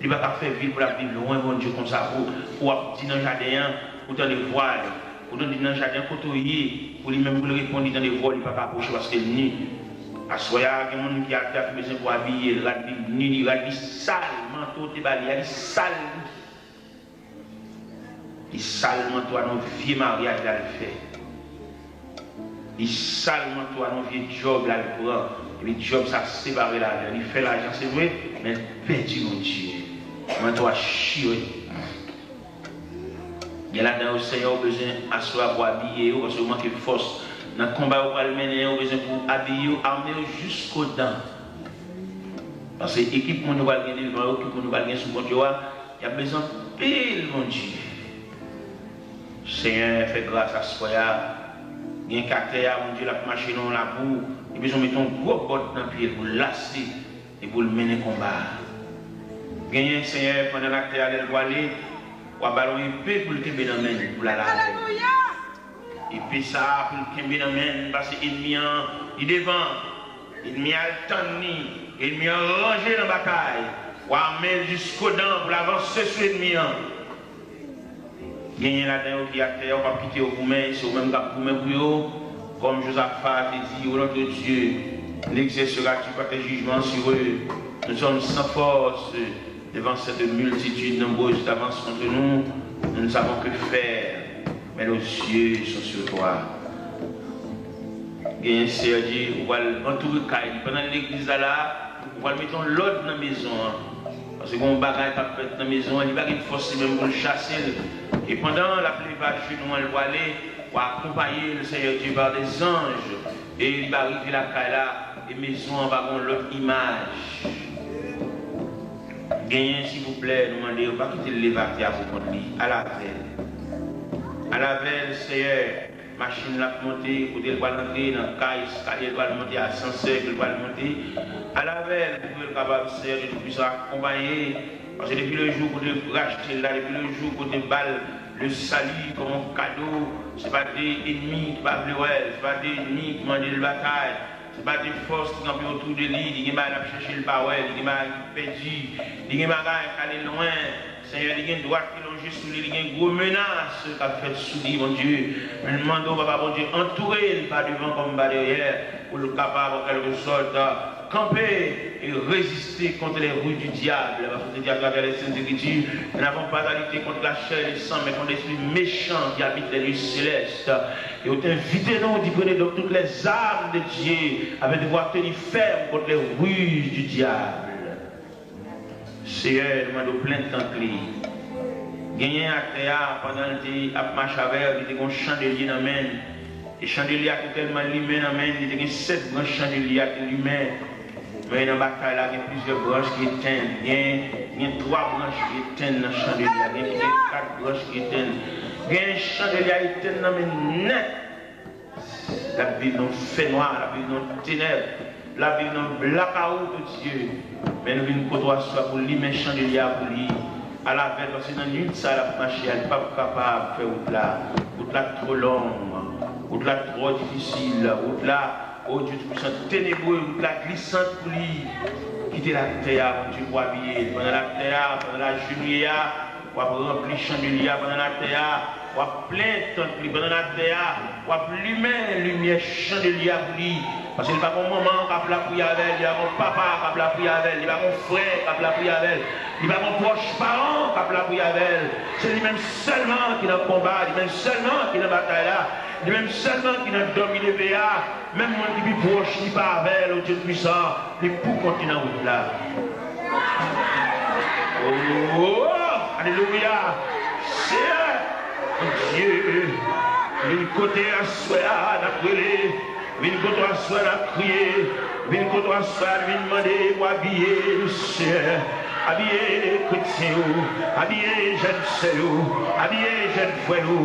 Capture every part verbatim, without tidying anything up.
Li pa ka fè vi l pou l ap viv lwen Bondye konsa pou, pou w ap di nan jaden an, ou tande vwa l. Ou tande nan jaden an kote w ye, pou li menm pou l reponn, li tande vwa w, li pa ka apwoche paske l ni. Aswè a, gen moun ki atè a ki bezwen pou abiye l, rad li ni, li rad li sal, manto w te ba li a, li sal li. Li sal manto a nan vye maryaj l al fè. Li sal manto a nan vye djòb l al pran. Epi djòb sa separe l avè l. Li fè lajan, se vre, men l pèdi Bondye. Manto a chire. Gen ladan yo, Senyè, ou bezwen aswè a pou abiye yo, paske yo manke fòs. Nan konba yo pral mennen an, ou bezwen pou abiye yo, ame yo jiskodan. Paske ekip moun yo pral gen devan yo, ekip moun yo pral gen sou kont yo a, y ap bezwen anpil Bondye. Senyè, fè gras aswè a. Gen k atè a, Bondye, l ap mache nan yon labou. Li bezwen mete yon gwo bòt nan pye l pou l lase e pou l mennen konba a. Genyen, Senyè, pandan l atè a, lè l pwale, w a ba l yon epe pou l kenbe nan men l, pou l al avè l. Epe sa a pou l kenbe nan men l, paske ènmi an, li devan. Ènmi an al tann li. Ènmi an ranje nan batay. W a ame l jiskodan pou l avanse sou ènmi an. Genyen ladan yo ki atè a, w p ap kite yo goumen, se ou menm k ap goumen pou yo. Comme Josaphat te dit, au nom de Dieu, il exercera du parfait jugement sur eux. Nous sommes sans force devant cette multitude nombreuse qui avance contre nous. Nous ne savons que faire, mais nos yeux sont sur toi. Genyen, Seyè Dye, ou pral antoure kay li. Pandan legliz la la, ou pral mete yon lòd nan mezon an. Paske gen yon bagay k ap fèt nan mezon an, li pa gen fòs li menm pou l chase l. E pandan l ap leve ajenou an, l pwale, w a akonpaye l, Seyè Dye, pa dèzanj. E li va rive lakay la, e mezon an va gen yon lòt imaj. Genyen, silvouplè, nou mande w, pa kite l leve atè a pou kont li. Al avè l. Al avè l, Seyè. Machin l ap monte, kote l pral antre, nan kay, eskalye l pral monte, asansè ke l pral monte. Al avè l, pou ke l kapab, Seyè Dye Toupisan, akonpaye. Paske depi le jou kote rachte l la, depi le jou kote ba l le sali kòm yon kado, se pa de ènmi ki pa vle wè l, se pa de ènmi ki mande l batay. Se pa de fòs ki kanpe otou de li, li gen bagay l ap chèche, l pa wè, li gen bagay ki pèdi, li gen bagay k ale lwen. Senyè, li gen dwat ki lonje sou li, li gen gwo menas k ap fèt sou li, Bondye. Men n mande w, Papa Bondye, antoure l pa devan kòm pa dèyè, pou l kapab, an kèlke sòt, kanpe e reziste kont les ruses du diable. Paske w te di, à travers les Saintes Écritures, nous n'avons pas à lutter contre la chair et le sang, mais contre l'esprit méchant qui habite les lieux célestes. Et on t'invite, non, d'y prendre donc toutes les armes de Dieu, afin de pouvoir tenir ferme contre les ruses du diable. Seyè, nou mande w plen tant li. Genyen atè a, pandan l te ap mache avè l, li te gen yon chandelye nan men l. E chandelye a te tèlman limen nan men l, li te gen sèt branch chandelye a te limen. Men nan batay la, gen plizyè branch ki etenn. Gen, gen twa branch ki etenn nan chandelye a. Gen, gen kat branch ki etenn. Gen chandelye a etenn nan men l nèt. L ap viv nan fènwa, l ap viv nan tenèb, l ap viv nan blakawout, o Dye. Men nou vin kote w aswè pou limen chandelye a pou li. Al avè l, paske nan nuit sa l ap mache a, li p ap kapab fè wout la. Wout la twò long, wout la twò difisil, wout la, o Dye Toupisan, tenebre, wout la glisant pou li. Kite l atè a, Bondye, pou abiye l. Pandan l atè a, pandan l ajenouye a, w ap ranpli chandelye a pandan l atè a. W ap plen tant li pandan l atè a. W ap limen limyè chandelye a pou li. Paske li pa gen manman k ap lapriyè avè l, li pa gen papa k ap lapriyè avè l, li pa gen frè k ap lapriyè avè l, li pa gen pwòch paran k ap lapriyè avè l. Se li menm sèlman ki nan konba, li menm sèlman ki nan batay la, li menm sèlman ki nan dòmi leve a. Menm moun ki pi pwòch li pa avè l, o Dye Toupisan, li poukont li nan wout la. Oh, alelouya! Seyè, Bondye, vin kote aswè a, n ap rele, vin kote aswè a, n ap kriye, vin kote aswè a, vin mande pou abiye nou, Seyè. Abiye kretyen yo, abiye jèn sè yo, abiye jèn frè yo,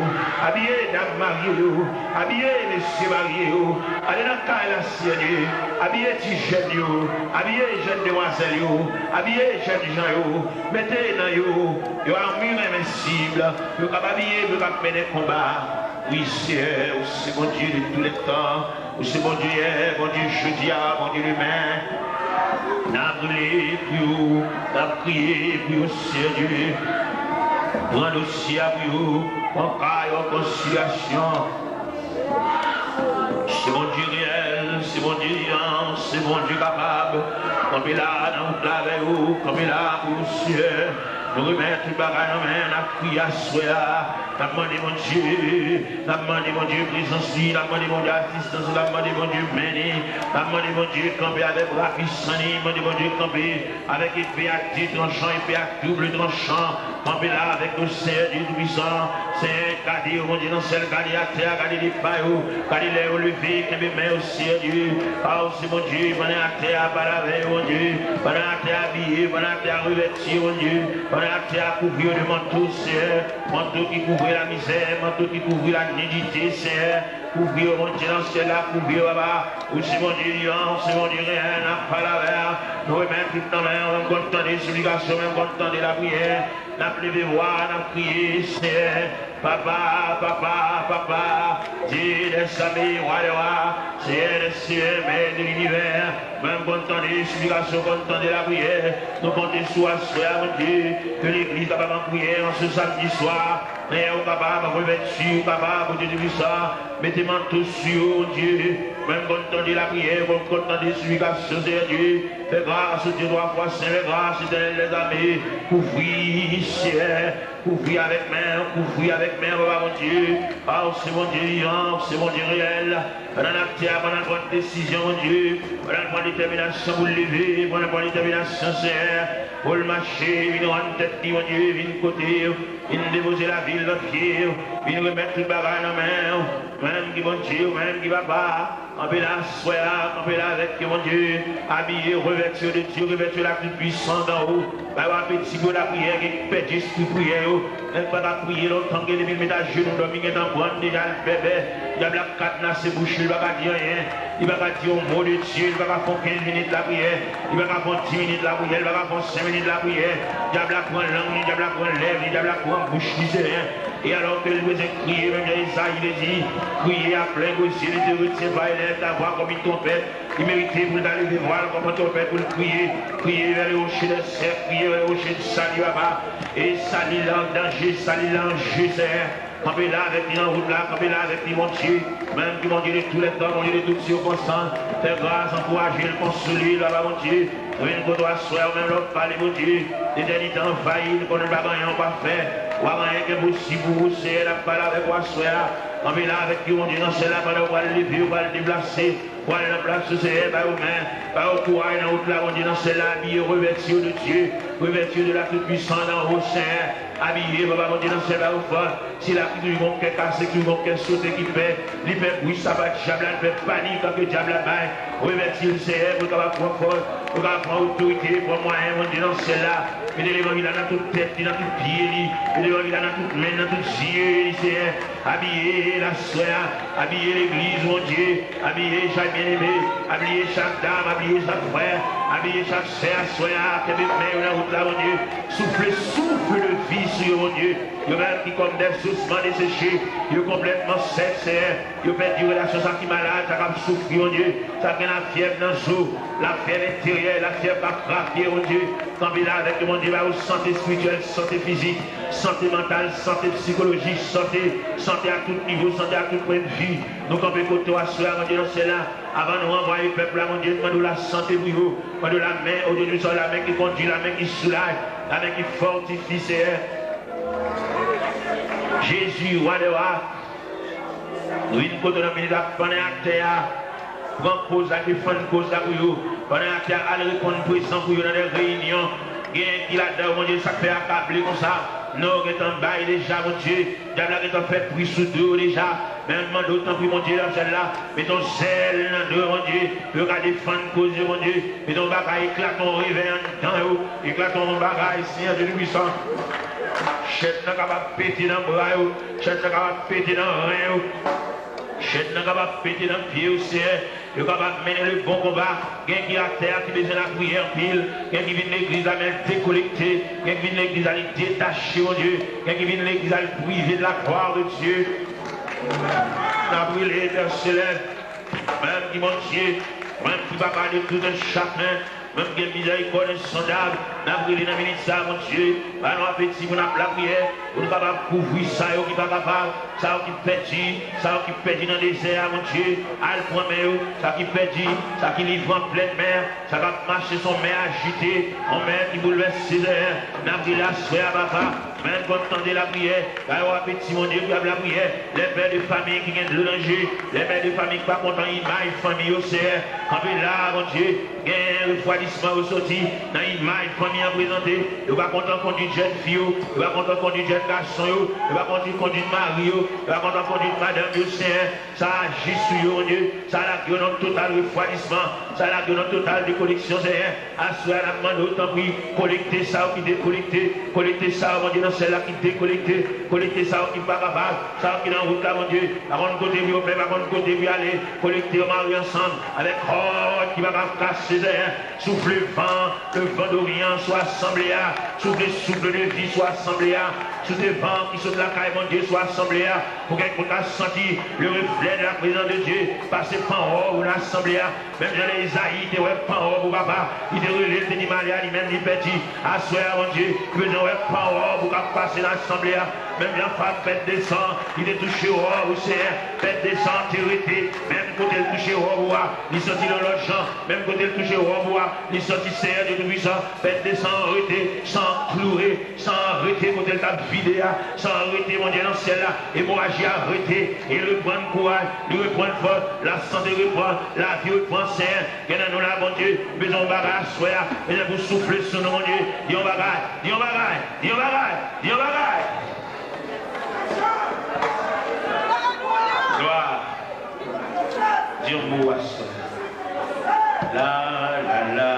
abiye dam marye yo, abiye mesye marye yo. Ale nan kay la, Seyè Dye, abiye ti jèn yo, abiye jèn demwazèl yo, abiye jèn jan yo, mete nan yo yon armure invincible, pou yo kab abiye, pou yo kab mennen konba. Wi, Seyè, ou se Bondye de tou lè tan, ou se Bondye yè, Bondye jodi a, Bondye demen. N ap rele pou yo, n ap kriye pou yo, Seyè Dye. Pran dosye a pou yo, pran ka yo an konsiderasyon. Se Bondye reyèl, se Bondye vivan, se Bondye kapab. Kanpe la nan wout la avè yo, kanpe la pou yo, Seyè. Nou remèt tout bagay nan men, n ap kriye aswè a. N ap mande Bondye, n ap mande Bondye prezans li, n ap mande Bondye asistans li, n ap mande Bondye men li, n ap mande Bondye kanpe avèk bra pisan li, mande Bondye kanpe avèk epe a de tranchan, epe a doub tranchan. Kanpe la avèk nou, Seyè Dye Toupisan. Seyè, gade yo, Bondye nan syèl, gade atè a, gade lepa yo, gade lè yo leve, kenbe men yo, Seyè Dye. A, ou se Bondye, pandan atè a, pale avè yo, Bondye. Pandan atè a, abiye yo, pandan atè a, revèti yo, Bondye. Pandan atè a, kouvri yo de manto, Seyè. Manto ki kouvri lamizè, manto ki kouvri lanidite, Seyè. Kouvri yo, Bondye nan syèl la, kouvri yo, papa. Ou se Bondye vivan, ou se Bondye reyèl, n ap pale avè a. Nou remèt tout nan men w, menm konn tande siplikasyon, menm konn tande lapriyè. N ap leve vwa, n ap kriye, Seyè. Papa, papa, papa, Dye dè zame, wa dè wa, Seyè dè seyè, Mèt de linivè. Menm konn tande siplikasyon, konn tande lapriyè. Nou konte sou aswè a, Bondye, ke legliz kapab an priyè an se samdi swa. Seyè, ou kapab, revèti, ou kapab, Bondye Toupisan, mete manto sou yo, Bondye. Menm konn tande lapriyè, konn, konn tande siplikasyon, Seyè Dye. Fè gras, Dye twa fwa sen, fè gras, Etènèl dèzame. Kouvri, Seyè, kouvri avèk men, kouvri avèk men, papa Bondye. A, ou se Bondye vivan, ou se Bondye reyèl. Pandan n ap tè a, pandan n pran desizyon, Bondye, pandan n pran detèminasyon pou l leve, pandan n pran detèminasyon, Seyè, pou l mache, vin rann tèt li, Bondye, vin kote yo, vin depoze lavi l nan pye yo, vin remèt tout bagay nan men w. Ou menm ki Bondye, ou menm ki Papa, kanpe la aswè a, kanpe la avèk yo, Bondye, abiye, revèti yo de Dye, revèti yo la tout pwisans anwo. Bay w apeti pou lapriyè, gen ki pèdi espri priyè yo. Nèg pa ka priye lontan, gen depi l met ajenou dòmi, gentan pran deja l bèbè. Dyab la kadnase bouch li, li pa ka di anyen. Li pa ka di yon mo de Dye, li pa ka fè yon kenz minit lapriyè. Li pa ka fè yon dis minit lapriyè, li pa ka fè yon senk minit lapriyè. Dyab la pran lang li, dyab la pran lèv li, dyab la pran bouch li, Senyè. E alò ke li bezwen kriye, menm jan Ezayi te di, crier à plein gosier, il te retient pas, il élève la voix comme une trompette. Li merite pou l ta leve vwa l kòm yon twonpèt pou l kriye. Crier vers le rocher des secours, crier vers le rocher du salut, Papa. E sali l an danje, sali l an je, Senyè. Kanpe la avèk li nan wout la, kanpe la avèk li, Bondye. Menm ki Bondye de tous les temps, Bondye de toutes circonstances. Fè gras, ankouraje l, konsole l, Papa Bondye. Nou vin kote w aswè a, ou menm lè w pale, Bondye. Letènite anvayi l, konnen l pa gen anyen w pa fè. Ou pa gen anyen ki enposib pou ou, Senyè, n ap pale avèk ou aswè a. Kanpe la avèk yo, Bondye, nan syèl la, pandan w pral leve, w pral deplase. Pral nan plas ou, Senyè, ba yo men, ba yo kouraj nan wout la, Bondye nan syèl la, abiye, revèti yo de Dye, revèti yo de la Tout-Puissance d'en haut, Senyè, abiye, Papa Bondye nan syèl, ba yo fòs. Sila ki toujou gon kè kase, ki toujou gon kè sote, ki pè, li pè bri saba dyab la, li pè panik ke dyab la bay, revèti l, Senyè, pou l kapab pran fòs, pou l kapab pran otorite, pran mwayen, Bondye nan syèl la, mete levanjil la nan tout tèt li, nan tout pye li, mete levanjil la nan tout men, nan tout zye li, Senyè. Abiye l aswè a, abiye legliz, Bondye, abiye chak byeneme, abiye chak dam, abiye chak frè, abiye chak sè aswè a, kenbe men yo nan wout la, Bondye, soufle souffle de vie sou yo, Bondye, yo menm ki kòm dè sousman deseche, yo konplètman sèk, Senyè, yo pèdi relasyon sa ki malad, sa k ap soufri, Bondye, sa k gen lafyèv nan zo, lafyèv enteryè, lafyèv k ap krake, Bondye, kanpe la avèk yo, Bondye, ba yo sante espirityèl, sante fizik, sante mantal, sante sikolojik, sante, sante a tout nivo, sante a tout pwennvi. Nou kanpe kote w aswè a, Bondye nan syèl la. Avan nou ranvwaye pèp la, Bondye, nou mande w lasante pou yo. Mande w lamen, Bondye, nou sa lamen ki kondui, lamen ki soulaj, lamen ki fòtifye, Senyè. Jezi, wa dè wa. Nou vin kote w nan minit la, pandan atè a. Pran koz la, defann koz la pou yo. Pandan atè a, al reponn prezan pou yo nan de reyinyon. Gen ki ladan yo, Bondye, sa k fè akable konsa. Non, yo gentan bay deja, Bondye. Dyab la gentan fè pri sou do yo deja. Men m mande w, tanpri, Bondye, nan syèl la, mete yon zèl nan do yo, Bondye, pou yo ka defann koz yo, Bondye. Mete yon bagay, eklate yon revèy anndan yo. Eklate yon bagay, Senyè Dye Toupisan. Chèn nan kapab pete nan bra yo. Chèn nan kapab pete nan ren yo. Chèn nan kapab pete nan pye yo, Senyè. Yo kapab mennen le bon konba. Gen ki atè a ki bezwen lapriyè anpil. Gen ki vin legliz la, men l dekonekte. Gen ki vin legliz la, li detache, Bondye. Gen ki vin legliz la, li prive de la gloire de Dieu. N ap rele, Pè Selès, ou menm ki Bondye, ou menm ki Papa de tout un chacun. Mwen ki gen mizèrikòd ensondab, n ap rele nan minit sa a, Bondye, ba nou apeti pou n ap lapriyè, pou nou kapab kouvri sa yo ki pa kapab, sa yo ki pèdi, sa yo ki pèdi nan dezè a, Bondye, al pran men yo, sa ki pèdi, sa ki livre an plèn mè, sa k ap mache sou yon mè ajite, yon mè ki boulvèse, Senyè, n ap rele aswè a, Papa, men konn tande lapriyè, ba yo apeti, Bondye, pou y ap lapriyè, lè pè de fanmi ki gen dlo nan je, lè pè de fanmi ki pa kontan imaj fanmi yo, Senyè, kanpe la, Bondye, gen refwadisman yo soti nan imaj fanmi an prezante. Yo pa kontan kondwit jèn fi yo, yo pa kontan kondwit jèn gason yo, yo pa kontan kondwit mari yo, yo pa kontan kondwit madanm yo, Senyè. Sa aji sou yo, Bondye. Sa lage yo nan total refwadisman. Sa lage yo nan total dekoneksyon, Senyè. Aswè a, n ap mande w, tanpri, konekte sa yo ki dekonekte. Konekte sa yo, Bondye, nan syèl la ki dekonekte. Konekte sa yo ki pa kapab. Sa yo ki nan wout la, Bondye. Pa konn kote pou yo fè, pa konn kote pou y ale. Konekte yo, mare ansanm avèk kòd ki pa ka kase, Senyè. Soufle van, le van doryan sou asanble a. Soufle souf de vi sou asanble a. Soufle van ki sot lakay Bondye sou asanble a. Pou kèk moun ka santi le reflè de la prezans de Dye pase panwò ou nan asanble a. Menm jan lè Ezayi te wè panwò pou papa, li te rele, li te di, "Malè a li menm, li pèdi." Aswè a, Bondye, li bezwen wè panwò pou k ap pase nan asanble a. Menm jan fanm pèt de san, li te touche wòb ou, Senyè. Pèt de san te rete, menm kote l touche wòb ou a, li santi l yon lòt jan. Menm kote l touche wòb ou a, li santi Senyè Dye Toupisan. Pèt de san an rete, san an kloure, san an rete kote l t ap vide a, san an rete, Bondye, nan syèl la. Emoraji a rete, e l reprann kouraj, li reprann fòs, lasante reprann, lavi reprann, Senyè. Gen nan nou la, Bondye, bezwen yon bagay aswè a, bezwen pou w soufle sou nou, Bondye. Di yon bagay, di yon bagay, di yon bagay, di yon bagay. Glwa. Di yon mo aswè. La, la, la.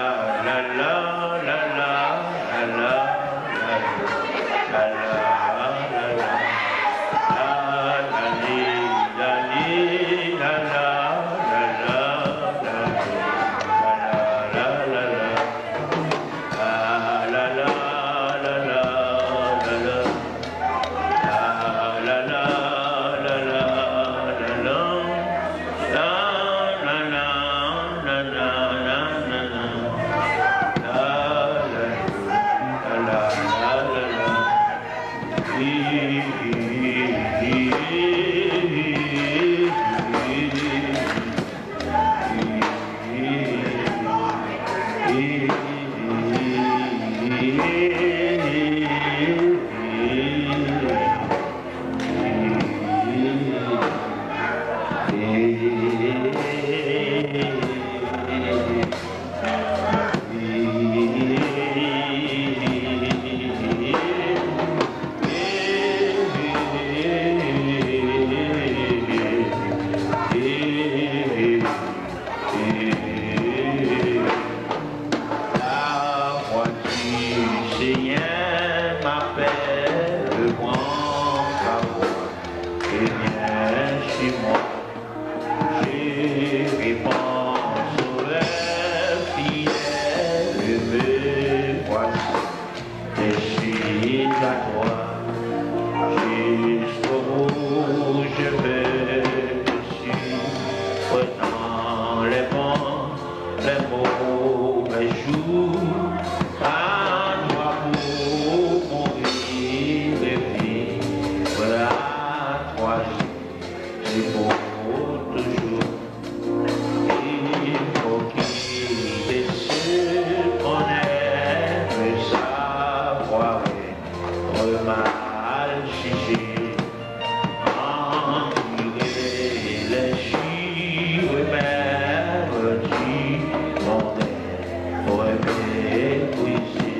La voix du Seigneur m'appelle, prends ta voix et viens chez moi. Je réponds, Sauveur fidèle, me voici. Je suis à toi, jusqu'au bout je veux te suivre dans les bons, les mauvais jours. À toi pour mourir et vivre, à toi c'est pour toujours. Il faut quitter ce qu'on aime, savoir être mal jugé. Endurer les jours, même du monde méprisé.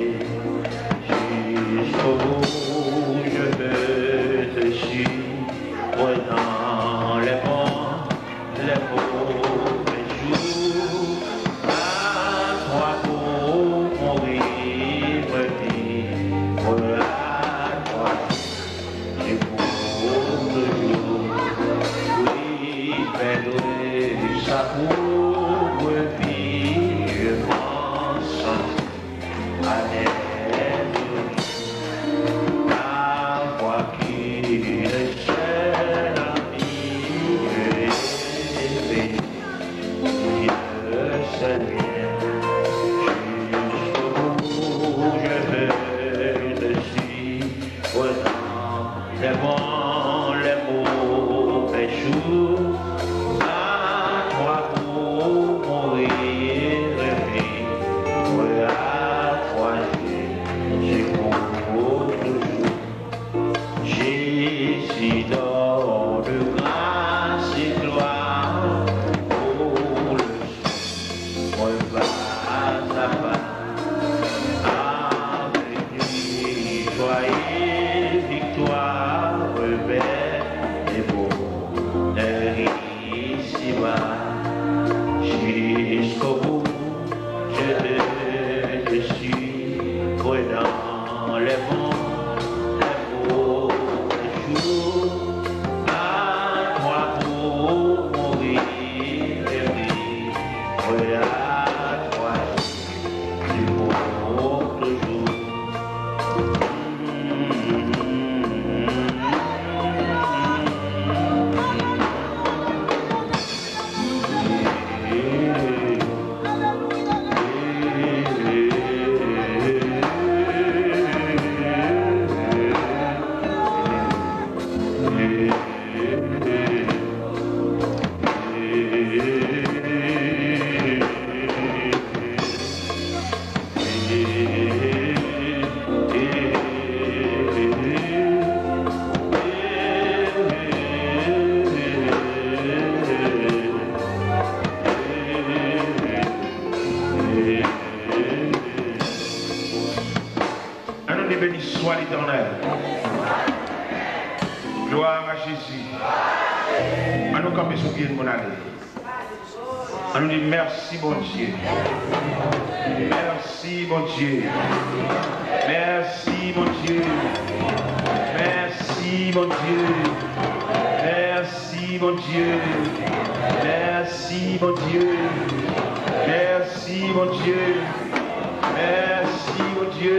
Jusqu'au bout je veux te suivre. Dans les bons, les mauvais jours, à toi pour mourir, me vivre à toi, c'est pour Joie et victoire, revers et bonheur ici-bas. Jusqu'au bout, je te suivre dans les bons, les mauvais jours. À toi pour mourir et vivre à toi. Ann nou di, béni soit l'Éternel. Gloire à Jésus. Ann nou kanpe sou pye n pou n ale. Ann nou di, mèsi Bondye. Mèsi Bondye. Mèsi Bondye. Mèsi Bondye. Mèsi Bondye. Mèsi Bondye. Mèsi Bondye. Mèsi Bondye.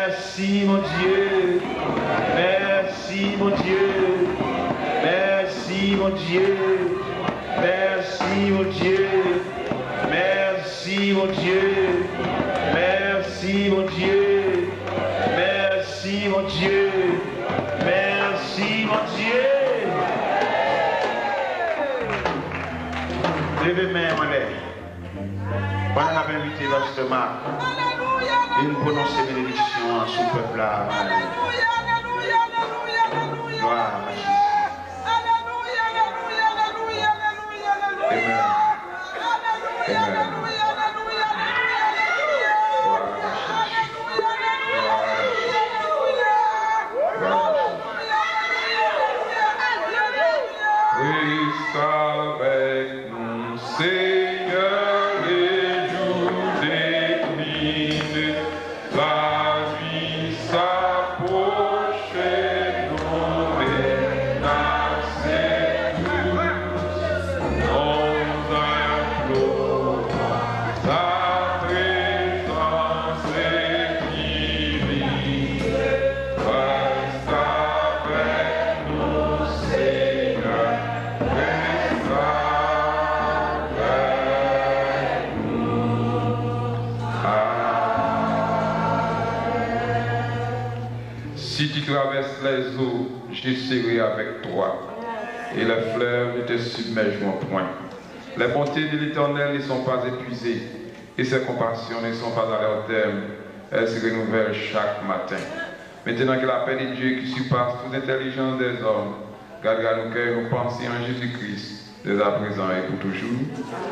Mèsi Bondye. Mèsi Bondye. Mèsi Bondye. Mèsi Bondye. Mèsi Bondye. Mèsi Bondye. Mèsi Bondye. Mèsi Bondye. Leve men w anlè. Pandan n ap envite Pastè Marc vin pwononse benediksyon an sou pèp la. Glwa a Jezi. Amen. Amen. Glwa a Jezi. Glwa a Jezi. Glwa a Jezi. Reste avec nous, Seigneur, les jours déclinent, la nuit s'approche, nos menaces tous, nous implorons ta présence divine. Reste avec nous, Seigneur, reste avec nous. Amen. Si tu traverses les eaux, je serai avec toi, et les fleuves ne te submergeront point. Les bontés de l'Éternel ne sont pas épuisées, et ses compassions ne sont pas à leur terme. Elles se renouvellent chaque matin. Maintenant, que la paix de Dieu, qui surpasse toute intelligence des hommes, gardera nos cœurs et nos pensées en Jésus-Christ, dès à présent et pour toujours.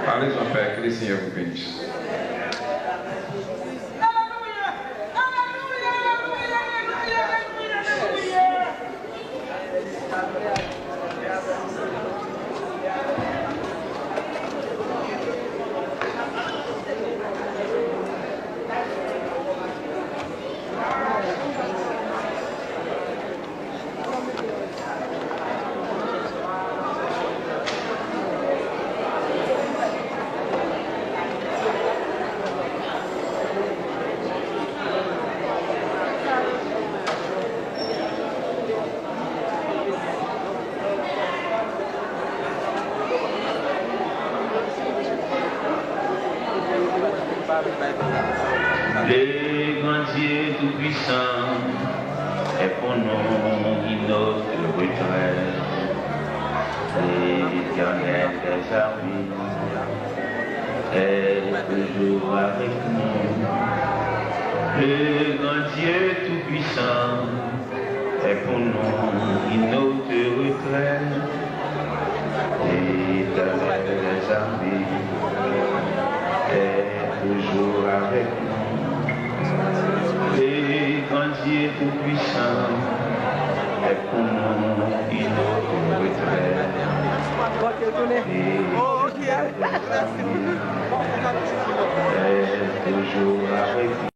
Allez en paix, que le Seigneur vous bénisse. Le grand Dieu tout-puissant est pour nous une autre retraite. L'Éternel des armées est toujours avec nous. Le grand Dieu tout-puissant est pour nous une autre retraite. L'Éternel des armées est toujours avec nous. Le grand Pwisan, lè pou nou invoke retrè. E toujou avèk